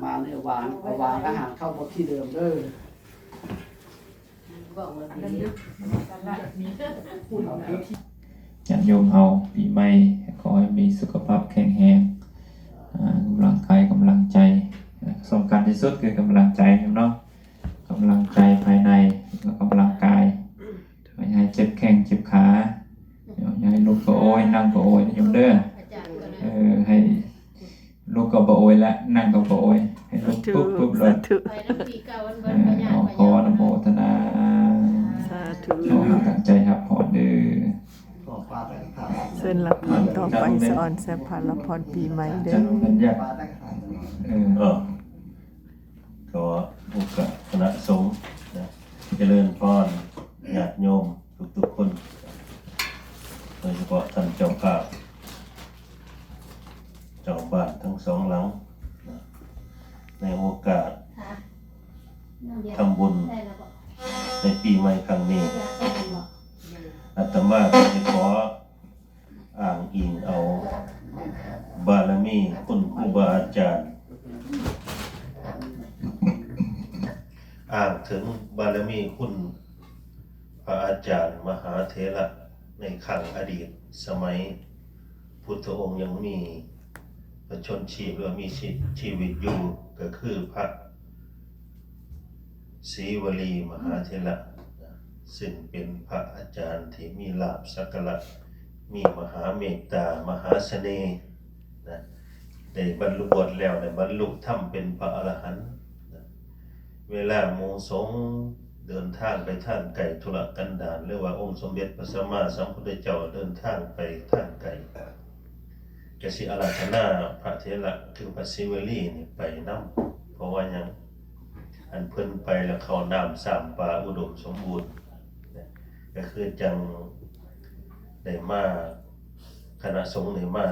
ມາໃນວາງ ເອົາວາງອາຫານເຂົ້າໝົດທີ່ເດີມເດີ. ຍາດໂຍມເຮົາ ປີໃໝ່ ຂໍໃຫ້ມີສຸຂະພາບແຂງແຮງ, ອາ, ກຳລັງກາຍ ກຳລັງໃຈ, ສຳຄັນທີ່ສຸດຄືກຳລັງໃຈເນາະ, ກຳລັງໃຈພາຍໃນ ແລະ ກຳລັງກາຍ. ຢ່າໃຫ້ເຈັບແຂ້ງເຈັບຂາ, ຢ່າໃຫ້ລຸກກໍໂອຍ ນັ່ງກໍໂອຍນະໂຍມເດີ. ເອີ ໃຫ້ລຸກກໍບໍ່ໂອຍລະ ນັ່ງກໍບໍ່ໂອຍ, ໃຫ້ລຸກປຸບໆໂລດ. ເອີ ເອົາ ຂໍອະນຸໂມທະນາ. ສາທຸ. ຂໍໃຫ້ຕັ້ງໃຈຮັບພອນເດີ. ເຊີນຮັບພອນຕໍ່ໄປ ສະອອນແຊບພານ ຮັບພອນປີໃໝ່ເດີ. ເອີ ຂໍໂອກາດຄະນະສົງນະ ຈະເລີນພອນຍາດໂຍມທຸກໆຄົນ, ໂດຍສະເພາະທ່ານເຈົ້າພາບ ເຈົ້າບ້ານທັງສອງຫຼັງນະ ໃນໂອກາດທຳບຸນໃນປີໃໝ່ຄັ້ງນີ້. ອາດຕະມາກໍໄດ້ຂໍ ອ້າງອີງເອົາບາລະມີຄຸນຄູບາອາຈານ, ອ້າງເຖິງບາລະມີຄຸນພະອາຈານມະຫາເຖລະໃນຄັ້ງອະດີດ ສະໄໝພຸດທະອົງຍັງມີພະຊົນຊີບ ຫຼືວ່າມີຊີ ຊີວິດຢູ່ ກໍຄືພະ ສີວະລີມະຫາເຖລະນະ ຊຶ່ງເປັນພະອາຈານທີ່ມີລາບສັກກາລະ ມີມະຫາເມດຕາ ມະຫາສະເໜ່ນະ, ໄດ້ບັນລຸ ບວດແລ້ວ ໄດ້ບັນລຸທຳເປັນພະອະລະຫັນນະ. ເວລາໝູ່ສົງເດີນທາງໄປທາງໄກທຸລະກັນດານ ຫຼືວ່າອົງສົມເດັດພະສຳມາສຳພຸດທະເຈົ້າເດີນທາງໄປທາງໄກ ກະຊິອາລາທະນາພະເຖລະ ຄືພະສີວະລີນີ້ໄປນຳ. ເພາະວ່າຫຍັງ? ອັນເພິ່ນໄປແລ້ວເຂົ້ານ້ຳຊາມປາອຸດົມສົມບູນນະ, ກະຄືຈັ່ງໄດ້ມາ ຄະນະສົງໄດ້ມາ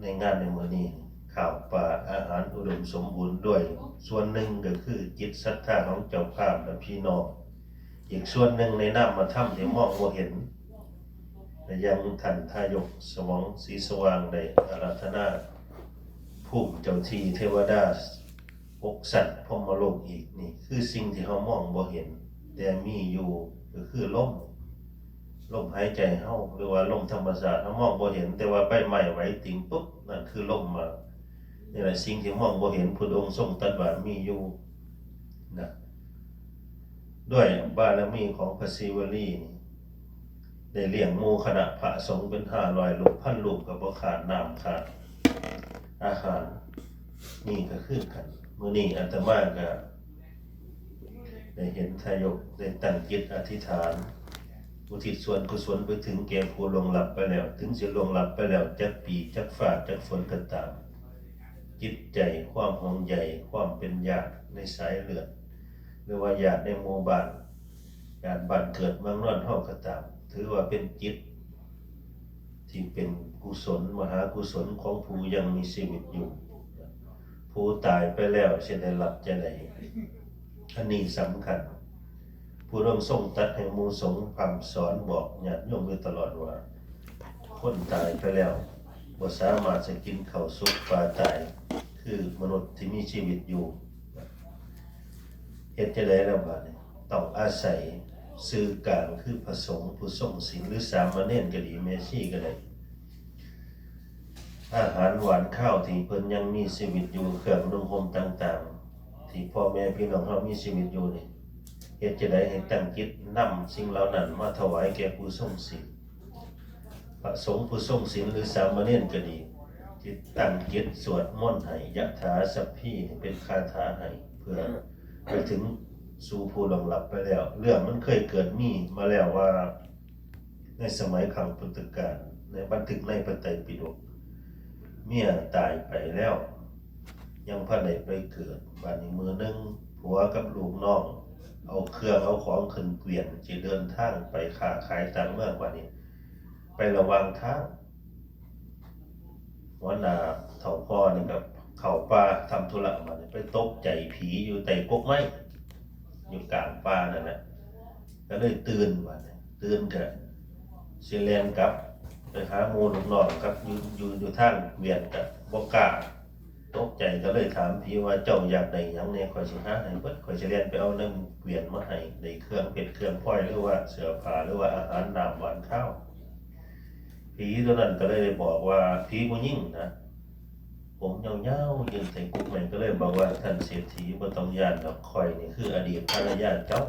ໃນງານໃນມື້ນີ້ ຂ້າວປາອາຫານອຸດົມສົມບູນດ້ວຍ. ສ່ວນໜຶ່ງກະຄືຈິດສັດທາຂອງເຈົ້າພາບ ແລະ ພີ່ນ້ອງ, ອີກສ່ວນໜຶ່ງໃນນາມມະທຳທີ່ມອງບໍ່ເຫັນ. ແລະ ຍັງທ່ານທາຍົກສະຫວອງສີສະຫວ່າງໄດ້ອາລາທະນາພູມເຈົ້າທີ່ເທວະດາຫົກຊັ້ນພົມມະໂລກອີກ. ນີ້ຄືສິ່ງທີ່ເຮົາມອງບໍ່ເຫັນ ແຕ່ມີຢູ່ ກໍຄືລົມ, ລົມຫາຍໃຈເຮົາ ຫຼືວ່າລົມທຳມະຊາດ ເຮົາມອງບໍ່ເຫັນ ແຕ່ວ່າໃບໄມ້ໄຫວຕິ່ງປຸບ ນັ້ນຄືລົມມາ. ນີ້ແຫຼະ ສິ່ງທີ່ມອງບໍ່ເຫັນ ພຸດທະອົງຊົງຕັດວ່າມີຢູ່ນະ. ດ້ວຍບາລະມີຂອງພະສີວະລີນີ້ ໄດ້ລ້ຽງໝູ່ຄະນະພະສົງເປັນຫ້າຮ້ອຍຮູບ ພັນຮູບ ກໍບໍ່ຂາດນ້ຳຂາດອາຫານ. ນີ້ກໍຄືກັນ ມື້ນີ້ອາດຕະມາກໍ ໄດ້ເຫັນທາຍົກໄດ້ຕັ້ງຈິດອະທິຖານ ອຸທິດສ່ວນກຸສົນໄປເຖິງແກ່ຜູ້ລ່ວງລັບໄປແລ້ວ. ເຖິງຊິລ່ວງລັບໄປແລ້ວຈັກປີ ຈັກຟ້າ ຈັກຝົນກໍຕາມ, ຈິດໃຈ ຄວາມຫ່ວງໃຍ ຄວາມເປັນຍາດໃນສາຍເລືອດ ຫຼືວ່າຍາດໃນໝູ່ບ້ານ ຍາດບ້ານເກີດເມືອງນອນເຮົາກໍຕາມ, ຖືວ່າເປັນຈິດ ທີ່ເປັນກຸສົນ ມະຫາກຸສົນຂອງຜູ້ຍັງມີຊີວິດຢູ່. ຜູ້ຕາຍໄປແລ້ວຊິໄດ້ຮັບຈັ່ງໃດ? ອັນນີ້ສຳຄັນ. ຜູ້ດຳລົງຕັດໃຫ້ໝູ່ສົງ ພຣຳສອນບອກຍາດໂຍມຢູ່ຕະຫຼອດວ່າ ຄົນຕາຍໄປແລ້ວບໍ່ສາມາດຈະກິນເຂົ້າສຸກປາຕາຍ ຄືມະນຸດທີ່ມີຊີວິດຢູ່. ເຮັດຈັ່ງໃດລະບາດນີ້? ຕ້ອງອາໄສສື່ກາງ ຄືພະສົງຜູ້ຊົງສິນ ຫຼື ສາມະເນນກໍດີ ແມ່ຊີກໍໄດ້. ອາຫານຫວານຄາວທີ່ເພິ່ນຍັງມີຊີວິດຢູ່ ເຄື່ອງນຸ່ງຫົ່ມຕ່າງໆ ທີ່ພໍ່ແມ່ພີ່ນ້ອງເຮົາມີຊີວິດຢູ່ນີ້ ເຮັດຈັ່ງໃດໃຫ້ຕັ້ງຈິດນຳສິ່ງເຫຼົ່ານັ້ນມາຖວາຍແກ່ຜູ້ຊົງສິນ? ພະສົງຜູ້ຊົງສິນ ຫຼື ສາມະເນນກໍດີ ທີ່ຕັ້ງຈິດສວດມົນໃຫ້ ຍະຖາສັບພີ ເປັນຄາຖາໃຫ້ ເພື່ອໄປເຖິງສູ່ຜູ້ລ່ວງລັບໄປແລ້ວ. ເລື່ອງມັນເຄີຍເກີດມີມາແລ້ວວ່າ ໃນສະໄໝຄັ້ງພຸດທະການ ໃນບັນທຶກໃນພະໄຕປິດົກ ເມຍຕາຍໄປແລ້ວ ຍັງບໍ່ທັນໄດ້ໄປເກີດ. ບາດນີ້ມື້ໜຶ່ງ ຜົວກັບລູກນ້ອງ ເອົາເຄື່ອງເອົາຂອງຂຶ້ນເກວຽນ ຊິເດີນທາງໄປຄ້າຂາຍຕ່າງເມືອງ. ບາດນີ້ໄປລະຫວ່າງທາງ ຫົວໜ້າເຖົ້າພໍ່ນີ້ກໍເຂົ້າປ່າທຳທຸລະ ບາດນີ້ໄປຕົກໃຈຜີຢູ່ໃຕ້ກົກໄມ້ ຢູ່ກາງປ່ານັ້ນແຫຼະ ກໍເລີຍຕື່ນ. ບາດນີ້ຕື່ນກໍຊິແລ່ນກັບໄປຫາໝູ່ລູກນ້ອງກັບ ຢູ່ ຢູ່ ຢູ່ທາງເກວຽນ ກໍບໍ່ກ້າ ຕົກໃຈກໍເລີຍຖາມຜີວ່າ ເຈົ້າຢາກໄດ້ຫຍັງແດ່ ຂ້ອຍຊິຫາໃຫ້ເບິດ ຂ້ອຍຊິແລ່ນໄປເອົາໃນໝູ່ກວຽນມາໃຫ້ ໄດ້ເຄື່ອງເພັດເຄື່ອງພອຍ ຫຼືວ່າເສື້ອຜ້າ ຫຼືວ່າອາຫານນ້ຳຫວານຄາວ. ຜີຕົວນັ້ນກໍເລີຍໄດ້ບອກວ່າ ຜີຜູ້ຍິງນະ ຜົມຍາວໆ ຢືນໃສ່ກຸກໄມ້ ກໍເລີຍບອກວ່າ ທ່ານເສດຖີ ບໍ່ຕ້ອງຢ້ານດອກ ຂ້ອຍນີ້ຄືອະດີດພະລະຍາເຈົ້າ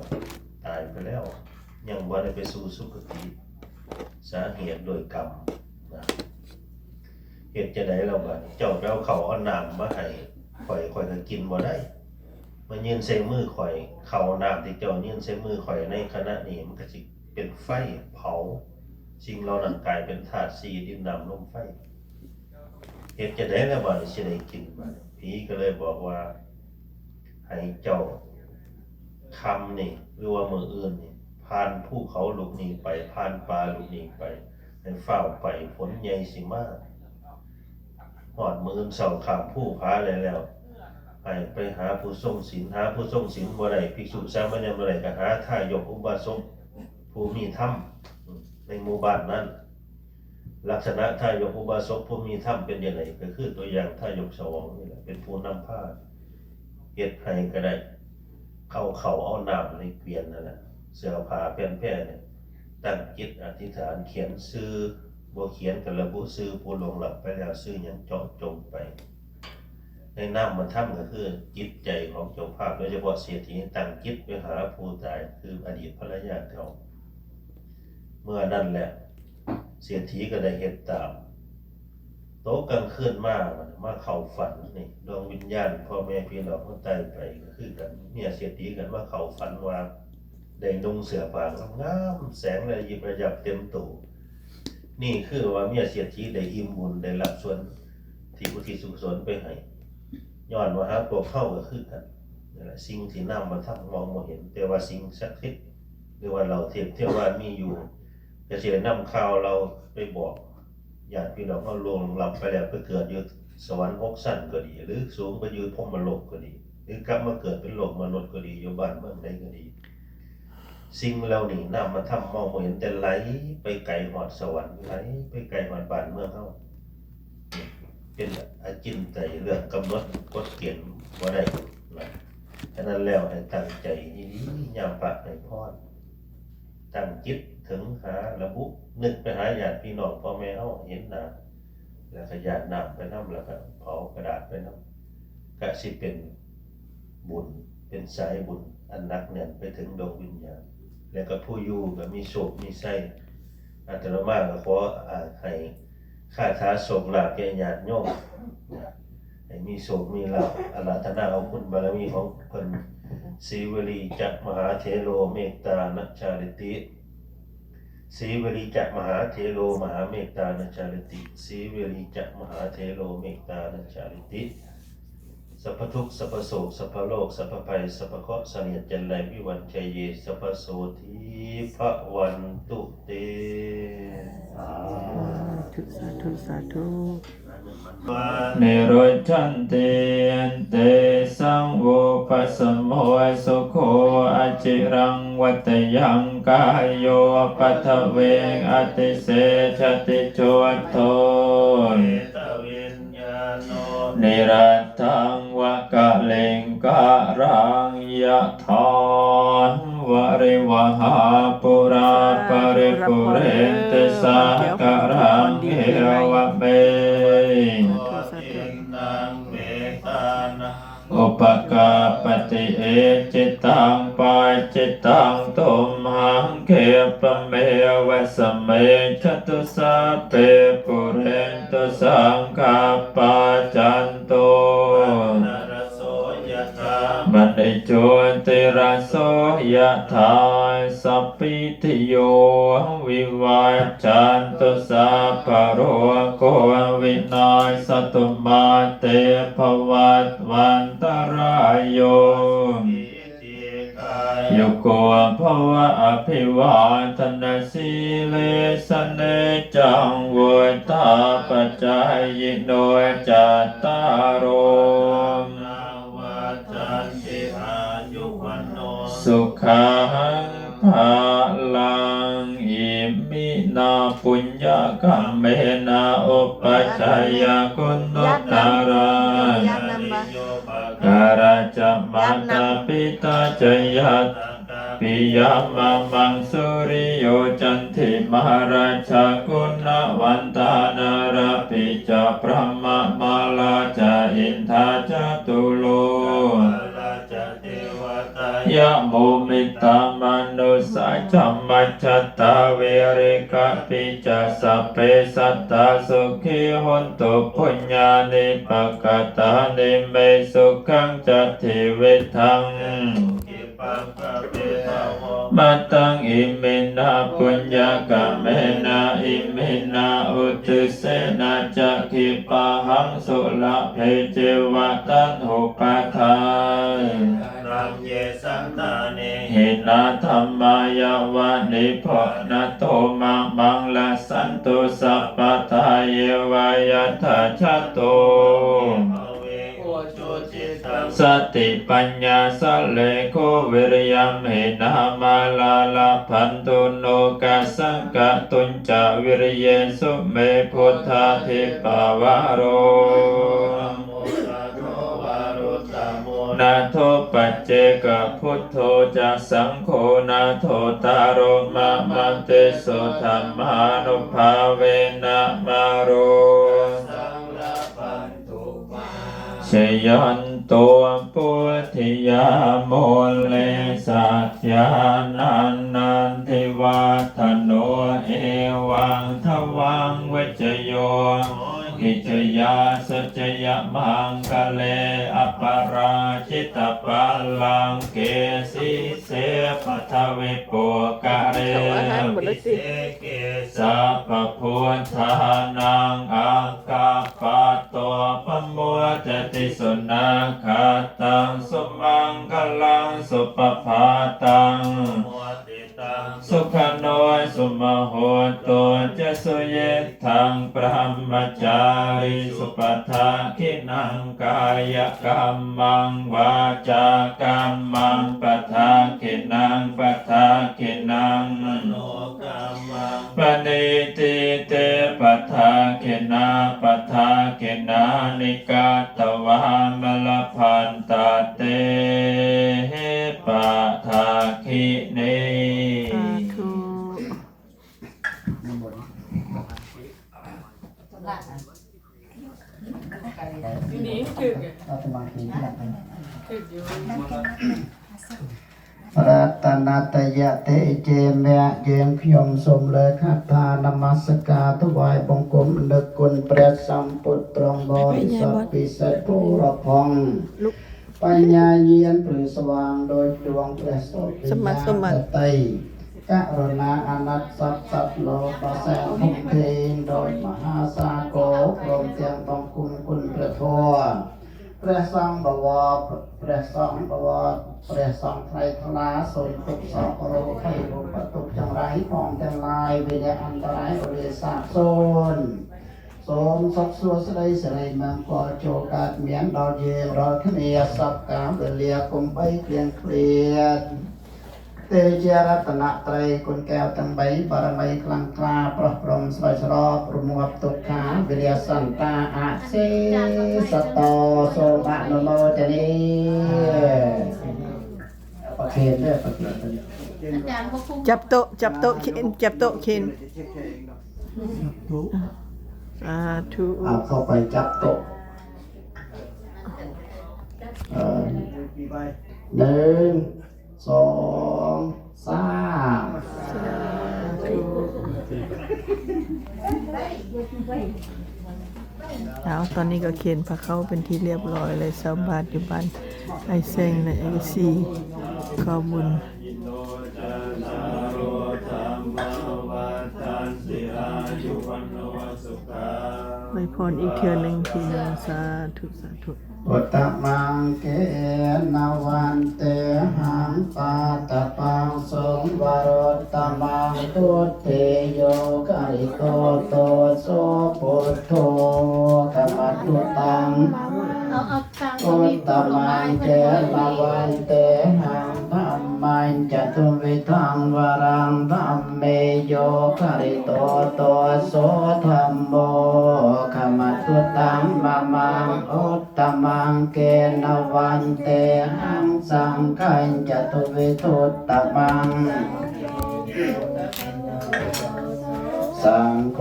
ຕາຍໄປແລ້ວ ຍັງບໍ່ໄດ້ໄປສູ່ສຸຄະຕິ ສາເຫດດ້ວຍກຳນະ. ເຮັດຈັ່ງໃດລະບາດນີ້ ເຈົ້າໄປເອົາເຂົ້າເອົານ້ຳມາໃຫ້ຂ້ອຍ ຂ້ອຍກໍກິນບໍ່ໄດ້ ມາຍື່ນໃສ່ມືຂ້ອຍ ເຂົ້ານ້ຳທີ່ເຈົ້າຍື່ນໃສ່ມືຂ້ອຍໃນຂະນະນີ້ ມັນກໍຊິເປັນໄຟເຜົາ ສິ່ງເຫຼົ່ານັ້ນກາຍເປັນທາດສີ່ ດິນ ນ້ຳ ລົມ ໄຟ. ເຮັດຈັ່ງໃດລະບາດນີ້ ຊິໄດ້ກິນບາດນີ້? ຜີກໍເລີຍບອກວ່າ ໃຫ້ເຈົ້າຄ່ຳນີ້ ຫຼືວ່າມື້ອື່ນນີ້ ຜ່ານພູເຂົາລູກນີ້ໄປ ຜ່ານປ່າລູກນີ້ໄປ ໃຫ້ຟ້າວໄປ ຝົນໃຫຍ່ຊິມາ. ຮອດມື້ອື່ນເຊົ້າ ຂ້າມພູຜາໄດ້ແລ້ວ ໃຫ້ໄປຫາຜູ້ຊົງສິນ ຫາຜູ້ຊົງສິນບໍ່ໄດ້ ພິກສຸສາມະເນນບໍ່ໄດ້ ກໍຫາທາຍົກອຸບາສົກຜູ້ມີທຳໃນໝູ່ບ້ານນັ້ນ. ລັກສະນະທາຍົກອຸບາສົກຜູ້ມີທຳເປັນຈັ່ງໃດ? ກໍຄືຕົວຢ່າງທາຍົກສະຫວອງນີ້ແຫຼະ ເປັນຜູ້ນຳພາ ເຮັດໃຫ້ກໍໄດ້ ເອົາເຂົ້າເອົານ້ຳໃນກວຽນນັ້ນແຫຼະ ເສື້ອຜ້າແຜ່ນແພນີ້ ຕັ້ງຈິດອະທິຖານຂຽນຊື່ ບໍ່ຂຽນກໍລະບຸຊື່ຜູ້ລ່ວງລັບໄປແລ້ວ ຊື່ຫຍັງເຈາະຈົງໄປ. ໃນນາມມະທຳກໍຄືຈິດໃຈຂອງເຈົ້າພາບ ໂດຍສະເພາະເສດຖີ ຕັ້ງຈິດໄປຫາຜູ້ຕາຍ ຄືອະດີດພັນລະຍາເກົ່າ. ເມື່ອນັ້ນແຫຼະ ເສດຖີກໍໄດ້ເຮັດຕາມ. ໂຕກາງຄືນມາ ມາເຂົ້າຝັນນີ້ ດວງວິນຍານພໍ່ແມ່ພີ່ນ້ອງຄົນຕາຍໄປກໍຄືກັນ ເມຍເສດຖີກໍມາເຂົ້າຝັນວ່າ ໄດ້ນຸ່ງເສື້ອຜ້າງາມໆ ແສງລະຍິບລະຍັບເຕັມໂຕ. ນີ້ຄືວ່າເມຍເສດຖີໄດ້ອີ່ມບຸນ ໄດ້ຮັບສ່ວນທີ່ອຸທິດສ່ວນກຸສົນໄປໃຫ້. ຍ້ອນວ່າຫາພວກເຮົາກໍຄືກັນ ນັ້ນແຫຼະ ສິ່ງທີ່ນາມມະທຳມອງບໍ່ເຫັນ ແຕ່ວ່າສິ່ງສັກສິດ ຫຼືວ່າເຫຼົ່າເທບເທວາມີຢູ່ ກໍຊິໄດ້ນຳຂ່າວເລົ່າໄປບອກ ຍາດພີ່ນ້ອງເຮົາລ່ວງລັບໄປແລ້ວ ໄປເກີດຢູ່ສະຫວັນຫົກຊັ້ນກໍດີ ຫຼືສູງໄປຢູ່ພົມມະໂລກກໍດີ ຫຼືກັບມາເກີດເປັນໂລກມະນຸດກໍດີ ຢູ່ບ້ານເມືອງໃດກໍດີ ສິ່ງເຫຼົ່ານີ້ນາມມະທຳມອງບໍ່ເຫັນ ແຕ່ໄຫຼໄປໄກຮອດສະຫວັນ ໄຫຼໄປໄກຮອດບ້ານເມືອງເຮົາ ເປັນອະຈິນໄຕ ເລື່ອງກຳນົດກົດເກນບໍ່ໄດ້ນະ. ສະນັ້ນແລ້ວ ໃຫ້ຕັ້ງໃຈດີໆ ຍາມພະໃຫ້ພອນ ຕັ້ງຈິດເຖິງຫາລະບຸ ນຶກໄປຫາຍາດພີ່ນ້ອງພໍ່ແມ່ເຮົາເຫັນໜ້າ ແລ້ວກໍຢາດນ້ຳໄປນຳ ແລ້ວກໍເຜົາກະດາດໄປນຳ ກະຊິເປັນບຸນ ເປັນສາຍບຸນອັນໜັກແໜ້ນໄປເຖິງດວງວິນຍານ ແລ້ວກໍຜູ້ຢູ່ກໍມີໂຊກມີໄຊ. ອາດຕະມາກໍຂໍ ອາ ໃຫ້ຄາຖາໂຊກລາບແກ່ຍາດໂຍມນະ ໃຫ້ມີໂຊກມີລາບ ອາລາທະນາເອົາຄຸນບາລະມີຂອງເພິ່ນ ສີວະລີຈະມະຫາເຖໂລເມດຕານະຈາລິຕິ ສີວະລີຈະມະຫາເຖໂລມະຫາເມດຕານະຈາລິຕິ ສີວະລີຈະມະຫາເຖໂລເມດຕານະຈາລິຕິ ສັບພະທຸກ ສັບພະໂສກ ສັບພະໂລກ ສັບພະໄພ ສັບພະເຄາະ ສະເໜຽດຈັນໄລ ວິວັນໄຊເຍ ສັບພະໂສທີ ພະວັນຕຸເຕ. ສາທຸ ສາທຸ ສາທຸ. ນິລຸດຈັນຕິ ເຕສັງ ວູປະສະໂມ ສຸໂຂ ອະຈິລັງ ວັດຕະຍັງ ກາໂຍ ປັດທະວິງ ອະຕິເສ ຈະຕິ ຈຸດໂທ ນິລັດທັງ ວະກະລິງກະລັງ ຍະຖາ ວະລິວະຫາ ປູຣາ ປະລິປູເຣນຕິ ສາກະລັງ ເອວະເມ ອຸປະກາປະຕິ ອິດຈິຕັງ ປັດຈິຕັງ ຕຸມຫັງ ຂິບປະເມວະ ສະມິງ ຈະຕຸ ສັບເປ ປູເຣນຕຸ ສັງກະປາ ຈັນໂຕ ມະນີ ໂຊຕິລະໂສ ຍະຖາ ສັບພີຕິໂຍ ວິວັດຈັນຕຸ ສັບພະໂລໂກ ວິນາສະຕຸ ມາເຕ ພະວັດວັນຕະລາໂຍ ສຸຂີ ດີຄາຍຸໂກ ພະວະ ອະພິວາທະນະ ສີລິສະ ນິຈຈັງ ວຸດຖາປະຈາຍິໂນ ຈັດຕາໂລ ວັດຖານຕິ ອາຍຸວັນໂນ ສຸຂັງ ພະລັງ ອິມິນາ ປຸນຍະກຳເມນາ ອຸປະຈາຍະກຸນຸດຕະຣັງ ກາລະຈະມາຕາປິຕາຈະຍາຕາ ປິຍາມາມັງສຸລິໂຍຈັນທິມາ ຣາຊາກຸນະວັນຕານາລາປິຈະ ບຣະມະມາລາຈະອິນທາຈະຕຸໂລ ຍະໂມມິດຕາມະນຸດສາຈະມັດຈະຕາ ເວຣິກະປິຈະ ສັບເພສັດຕາສຸຂີຫົນຕຸ ປຸນຍານິປະກະຕານິ ເມສຸຂັງຈະທີວິທັງ ມະຕັງ ອິມິນາ ປຸນຍະກຳເມນະ ອິມິນາ ອຸທິດເສນະ ຈະຄີປະຫັງ ສຸລະເພ ເຈວະ ຕັນຫູປາທານ ເຍ ສັນຕາເນ ຫິນາ ທຳມາຍາວະ ນິບພານະໂຕ ມະມັງ ລັກຂັນຕຸ ສັບປະທາ ເຍ ວາ ຍັດຖາ ຈະໂຕ ສະຕິປັນຍາ ສະເລໂກ ວິລິຍັມ ຫິນາ ມາລາ ລັບພັນຕຸ ໂນກາສັງ ກະຕຸນຈະ ວິລິເຍສຸ ເມ ພຸດທາທິປະວາໂຣ ນາໂທ ປັດເຈກະ ພຸດໂທ ຈະ ສັງໂຄ ນາໂທ ຕາໂຣ ມະ ມະຕິ ໂສ ທຳມານຸພາເວນະ ມາໂຣ ຊະຍັນໂຕ ໂພທິຍາ ມູເລ ສັກຍານັນ ນັນທິວັດທະໂນ ເອວັງ ທະວັງ ວິດຈະໂຍ ໂຫ ຫິ ຈະຍາ ສະຈະຍະ ມັງຄະເລ ອັບປະຣາຈິດຕະ ປາລັງເກ ສີເສ ປັດຖະວິໂປກະເລ ອາຫານໝົດແລ້ວຕິ ເສເກ ສັບພະພຸດທານັງ ອາກາປະໂຕ ປະໂມດຈະຕິ ສຸນາຄະຕັງ ສຸມັງຄະລັງ ສຸປະພາຕັງ ໂມ ສຸຂະໂນ ສຸມະໂຫໂຕ ຈະ ສຸຍິດທັງ ບຣະມະຈາຣິສຸ ປະທັກຂິນັງ ກາຍະກຳມັງ ວາຈາກຳມັງ ປະທັກຂິນັງ ປະທັກຂິນັງ ມະໂນກຳມັງ ປະນິທິເຕ ປະທັກຂິນາ ປະທັກຂິນານິ ກະຕະວາ ມະລະພັນຕະເຕ ປະທັກຂິເນ ສາທຸ ຢູ່ນີ້ຖືກ ຖືກຢູ່ ລັດຕະນະຕະຍະເຕເຈ ແມ່ເຈງ ຂະຫຍົມຊົມເລີຍ ຄາຖານະມັດສະການ ຖວາຍບັງຄົມ ລະນຶກຄຸນພຣະສຳພຸດ ຕຣອງບໍລິສັດ ພິເສດ ຜູ້ຮັບຮອງ ປັນຍາຍຽນ ຫຼື ສະຫວ່າງໂດຍດວງພຣະໂສດ ສະມາ ສະມາ ຍາຕະໄຕ ກະລຸນາອານັດສັບສັບໂລກ ປະແສນພົມເທນ ໂດຍມະຫາສາກົບ ລົມຕຽງບັງຄຸມຄຸນພຣະທົ່ວ ພຣະສັງບະວອ ພຣະສັງບະວອ ພຣະສັງໄຕຣະລາ ສົມທຸກສອກໂລກ ໄພໂລກປະຕຸກທັງຫຼາຍ ຂອງທັງຫຼາຍ ວິນຍາອັນຕະລາຍ ໂອເລສາກໂຊນ ສົມສຸກສຸກສະໄດສະໄດມັງກໍໂຈກາດມຽນດອກເຢງດອກຄະເນ ສັບກາເບເລຍ ກຸມໄບເກລຽງເກລຽດ ເຕເຈຍລັດຕະນະໄຕຣ ກຸນແກ້ວທັງໃບ ບາລະໄມຄລັງຄລາ ປຣອບລົມສະບາຍສະຫຼອບ ຣວມຮັບທຸກຂາ ວິລິຍະສັນຕາອາເສສະໂຕ ໂສມະນຸໂມທະນີ ປະເຄນເດີ ປະເຄນເດີ ຈັບໂຕະ ຈັບໂຕະເຄນ ຈັບໂຕະເຄນ ສາທຸ ເອົາເຂົ້າໄປຈັບໂຕະ ເອີ ໜຶ່ງ ສອງ ສາມ ສາທຸ ເອົາ ຕອນນີ້ກໍເຂັນພະເຂົ້າເປັນທີ່ລຽບຮ້ອຍແລ້ວ ຊາວບ້ານຢູ່ບ້ານອ້າຍແຊງ ແລະ ເອັຟຊີ ເຂົ້າບຸນ ອວຍພອນອີກເທື່ອໜຶ່ງພີ່ນ້ອງ ສາທຸ ສາທຸ ອຸດຕະມັງເກນະວັນເຕຫັງ ປາຕະປັງສຸງ ວະລຸດຕະມັງ ບຸດເທໂຍຄະລິໂຕ ໂຕໂສ ບຸດໂທ ກະມະຕຸຕັງ ມັງ ເອົາ ເອົາ ເອົາ ເອົາ ອຸດຕະມັງເຖລະວັນເຕຫັງ ທຳມັນຈະຕຸວິທຳວະລັງ ທຳເມໂຍຄະລິໂຕ ໂຕ ໂສ ທຳໂມ ຄະມະຕຸຕັງມະມັງ ອຸດຕະມັງເຖລະວັນເຕຫັງ ສັງຄັນຈະຕຸວິທຸດຕະມັງ ສັງໂຄ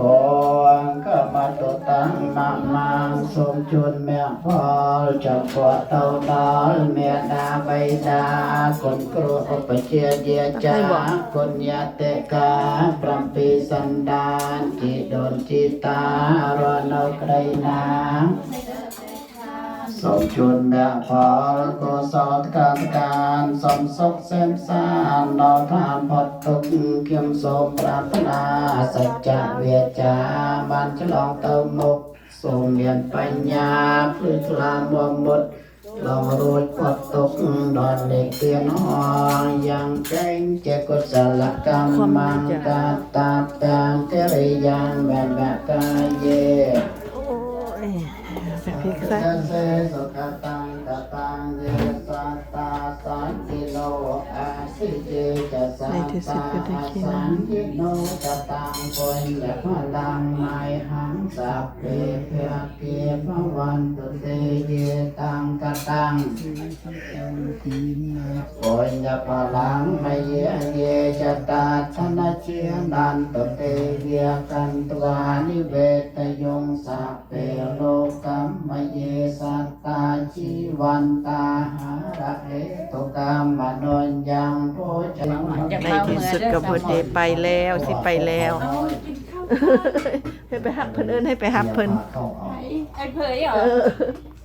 ຄະມະຕຸຕັງມະມັງ ສົມບູນແມ່ພອນ ຈຳພວກເຕົ້ານ້ອຍ ແມ່ນາໃບນາ ຄຸນຄູອຸປະເຊດເດຊາ ປຸນຍະເຕກາ ພຣຳປີສັນດານ ຈິດົນຈິຕາ ຣະນົກໄກນາ ສົມບູນແມ່ພອນ ກຸສົນການການ ສົມສຸກເຊມສານ ເອົາທານພົດທຸກ ເຂັ້ມສົມປາດຖະໜາ ສັດຈະວຽຈາ ມັນຈະລອງເຕີມມຸກ ສົມມຽນປັນຍາ ພຶດລາມວມມຸດ ລອງຮູດພົດທຸກ ດອນເລກຕຽນຫ້ອງ ຍັງແຈ້ງແຈງກຸສະລະກຳມັງ ກະຕະຕັງກິລິຍັງ ແມ່ນແມ່ກາເຍ ໂອ້ຍ ເສຍພິກຊະ ເສ ເສ ສຸກະຕັງ ກະຕັງ ເຢ ສັດຕາ ສັນຕິໂນ ອາສິເຢ ຈະ ສັດຕາ ອະສັນຕິໂນ ກະຕັງ ປຸນຍະພະລັງ ໄມຫັງ ສັບເປ ພະເກ ພະວັນຕຸ ເຕ ເຢ ຕັງ ກະຕັງ ປຸນຍະພະລັງ ມະເຢ ເຢ ຈະ ຕາ ທະນະ ເຈ ນັນຕຸ ເຕ ເຢ ຄັນຕະວາ ນິເວຕະຍຸງ ສັບ ເປ ໂລກັມ ມະເຢ ສັດຕາ ຈີວັນຕາ ຫາຣະເຫຕຸກັມ ມະໂນຍັງ ໂພຈະ ໃນທີ່ສຸດກໍເພິ່ນໄດ້ໄປແລ້ວ ຊິໄປແລ້ວ ໃຫ້ໄປຮັບເພິ່ນ ເອີ້ນໃຫ້ໄປຮັບເພິ່ນ ໄອ້ເຜີຍເຫາະ? ເອີ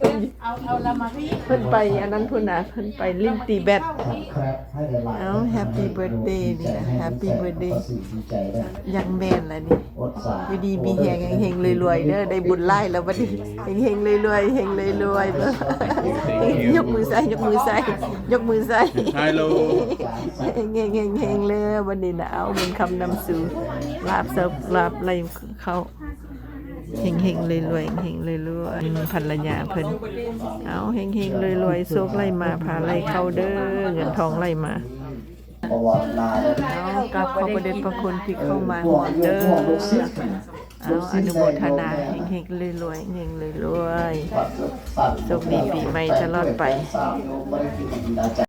ເອີ ເອົາ ເອົາລະມາພີ້ ເພິ່ນໄປອັນນັ້ນພຸ້ນນະ ເພິ່ນໄປຫຼິ້ນຕີແບັດ ເອົາ ແຮັບປີ້ເບີດເດນີ້ນະ ແຮັບປີ້ເບີດເດ ຍັງແມ່ນລະນີ້ ຢູ່ດີມີແຮງ ເຮັງໆ ລວຍໆ ເດີ ໄດ້ບຸນຫຼາຍແລ້ວບັດນີ້ ເຮັງໆ ລວຍໆ ເຮັງໆ ລວຍໆ ເບິ່ງ ຍົກມືໃສ່ ຍົກມືໃສ່ ຍົກມືໃສ່ ເຮັງໆ ເຮັງໆ ເລີຍບັດນີ້ນະ ເອົາ ບຸນຄຳນຳສູ່ ລາບເສິບ ລາບໄຫຼເຂົ້າ ເຮັງໆ ລວຍໆ ເຮັງໆ ລວຍໆ ພັນລະຍາເພິ່ນ ເອົາ ເຮັງໆ ລວຍໆ ໂຊກໄຫຼມາ ພາໄຫຼເຂົ້າເດີ ເງິນທອງໄຫຼມາ ເອົາ ກາບຂອບພະເດດພະຄຸນທີ່ເຂົ້າມາຮ່ວມເດີ ເອົາ ອະນຸໂມທະນາ ເຮັງໆ ລວຍໆ ເຮັງໆ ລວຍໆ ໂຊກດີປີໃໝ່ຕະຫຼອດໄປ.